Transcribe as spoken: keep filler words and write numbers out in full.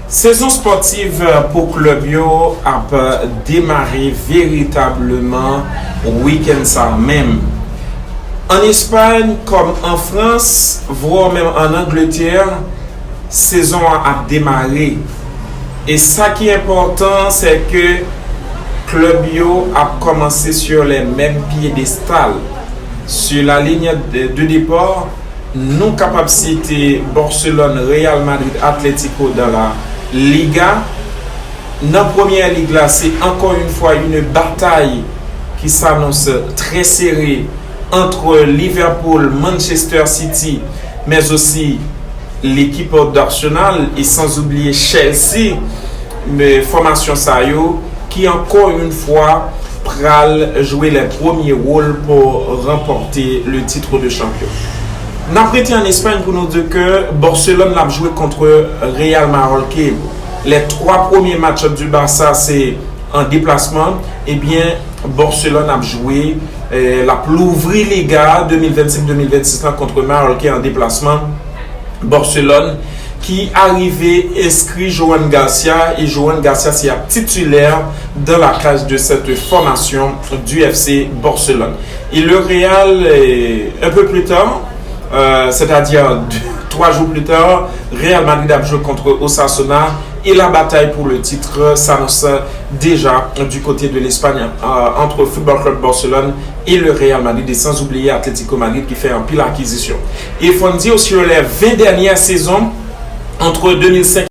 Sezon spòtiv pou klèb yo ap demare veritableman wikenn sa a menm. Ann Espay kòm an Frans, vwò menm ann Angletè, sezon an ap demare. E sa ki enpòtan, se ke klèb yo ap kòmanse sur les mêmes piédestals. Sur la ligne de, de départ, nou kapab site Barcelone, Real Madrid, Atlético de la Liga. Nan Premyè Lig la, se encore une fois une bataille qui s'annonce très serrée entre Liverpool, Manchester City, mais aussi l'équipe d'Arsenal et sans oublier Chelsea. Men fòmasyon sa yo ki encore une fois pral jwe les premiers rôles pour remporter le titre de champion. N ap rete ann Espay pou nou di ke Barcelone l ap jwe kont Real Mallorca. Les trois premiers matchs du Barça se an deplasman. Ebyen, Barcelone ap jwe, eh, l ap louvri Liga de mil vennsenk de mil vennsis la kont Mallorca an deplasman. Barcelone ki arive enskri Joan Garcia, e Joan Garcia se ap titilè dans la cage de cette formation du F C Barcelone. Et le Real, euh, un peu plus tard, euh, c'est-à-dire deux, trois jours plus tard, Real Madrid ap jwe kont Osasuna et la bataille pour le titre s'annonce déjà du côté de l'Espagne, euh, entre Football Club Barcelone et le Real Madrid, et sans oublier Atlético Madrid qui fait anpil akizisyon. Et faut dire aussi les vingt dernières saisons, entre deux mille cinq